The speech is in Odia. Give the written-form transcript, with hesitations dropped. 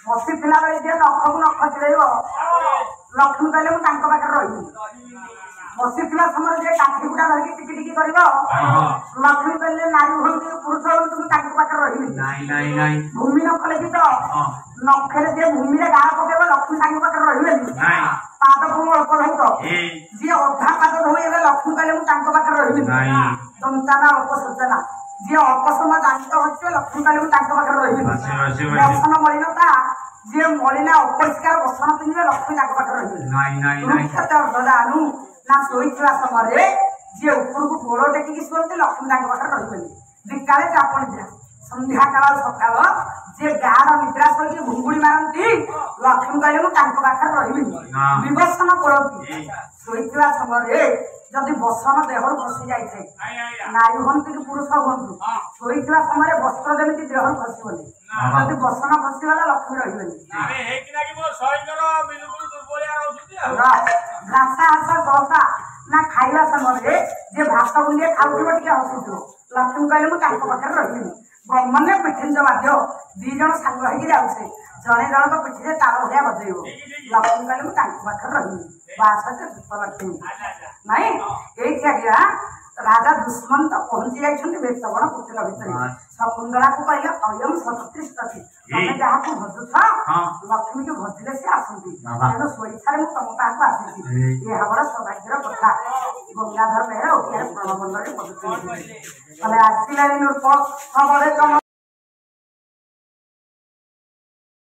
ବସିଥିଲା ବେଳେ ଯିଏ ନଖକୁ ନଖ ଚିଡ଼େଇବ, ଲକ୍ଷ୍ମୀ କହିଲେ ମୁଁ ତାଙ୍କ ପାଖରେ ରହିବି। ବସିଥିବା ସମୟରେ ଯିଏ କାଠି କୁଟା ଧରିକି ଟିକି ଟିକି କରିବ, ଲକ୍ଷ୍ମୀ କହିଲେ ନାରୀ ହୁଅନ୍ତୁ ପୁରୁଷ ହୁଅନ୍ତୁ, ମୁଁ ତାଙ୍କ ପାଖରେ ରହିବି। ଭୂମି ନ କଲେ କି ତ ନଖରେ ଯିଏ ଭୂମିରେ ଗାର ପକେଇବ, ଲକ୍ଷ୍ମୀ ତାଙ୍କ ପାଖରେ ରହିବେନି। ପାଦକୁ ଅଳ୍ପ ଧୌତ, ଯିଏ ଅଧା ପାଦ ଧୋଇବେ, ଲକ୍ଷ୍ମୀ କହିଲେ ମୁଁ ତାଙ୍କ ପାଖରେ ରହିବିନି। ଦନ୍ତାନା ଅଳ୍ପ ସୂଚନା, ଯିଏ ଅଳ୍ପ ସମୟ ଦାନ୍ତ ହସିବେ, ଲକ୍ଷ୍ମୀ କହିଲେ ମୁଁ ତାଙ୍କ ପାଖରେ ରହିବିନି। ବସନ ମଳିନତା, ଯିଏ ମଳିନା ଅପରିଷ୍କାର ବସନ ପିନ୍ଧିବେ, ଲକ୍ଷ୍ମୀ ତାଙ୍କ ପାଖରେ ରହିବେନି। ଅର୍ଦ୍ଧଦାନୁ ନା ଶୋଇଥିବା ସମୟରେ ଯିଏ ଉପରକୁ ଗୋଡ଼ ଟେକିକି ଶୁଅନ୍ତି, ଲକ୍ଷ୍ମୀ ତାଙ୍କ ପାଖରେ ରହିବେନି। ଦିକାଳେ ଚାପ ନିଦ୍ରା, ସନ୍ଧ୍ୟା କାଳ ସକାଳ ଯିଏ ଗାଁର ନିଦ୍ରା ଶୋଇକି ଘୁଙ୍ଗୁଡି ମାରନ୍ତି, ଲକ୍ଷ୍ମୀ କହିଲେ ମୁଁ ତାଙ୍କ ପାଖରେ ରହିବିନି। ବିବସନ କରନ୍ତି, ଶୋଇଥିବା ସମୟରେ ଯଦି ବସନ ଦେହରୁ ଖସି ଯାଇଥାଏ, ନାରୀ ହୁଅନ୍ତୁ କି ପୁରୁଷ ହୁଅନ୍ତୁ, ଶୋଇଥିବା ସମୟରେ ବସ୍ତ୍ର ଯେମିତି ଦେହରୁ ଖସିବନି। ଯଦି ବସନ ଖସିଗଲା, ଲକ୍ଷ୍ମୀ ରହିବେନି। ଘାସା ହାସ ଦଶା ନା ଖାଇବା ସମୟରେ ଯିଏ ଭାତ ଗୁଣ୍ଡିଏ ଖାଉଥିବ ଟିକେ ହସୁଥିବ, ଲକ୍ଷ୍ମୀ କହିଲେ ମୁଁ ତାଙ୍କ ପାଖରେ ରହିବିନି। ଗମନେ ପିଠିଞ୍ଚ ବାଧ୍ୟ, ଦି ଜଣ ସାଙ୍ଗ ହେଇକି ଯାଉଛେ, ଜଣେ ଜଣଙ୍କ ପିଠିରେ ତାଳ ଭଳିଆ ବଜେଇବ, ଲକ୍ଷ୍ମୀ କହିଲେ ମୁଁ ତାଙ୍କ ପାଖରେ ରହିବିନି। ବାସ ଲକ୍ଷ୍ମୀ ନାଇଁ। ଏଇଠି ଆଜ୍ଞା ରାଜା ଦୁଷ୍ମନ୍ତ ପହଞ୍ଚି ଯାଇଛନ୍ତି ବେତବଣ କୁଟୀର ଭିତରେ। ଶକୁନ୍ତଳାକୁ କହିଲେ, ଅୟମ ସତତିଷ୍ଠତି, ତମେ ଯାହାକୁ ଭଜୁଛ, ଲକ୍ଷ୍ମୀକୁ ଭଜିଲେ ସେ ଆସନ୍ତି, ତେଣୁ ସ୍ୱଇଚ୍ଛାରେ ମୁଁ ତମ ପାଖକୁ ଆସିଛି, ଏହା ବଡ ସୌଭାଗ୍ୟର କଥା। ଗଙ୍ଗାଧର ମେହେର ଓଟିଆରେ ପ୍ରଣବନ୍ଦରେ ପଦୁଛନ୍ତି। ତାହେଲେ ଆସିଲାଣି ନୃପ ଖବର।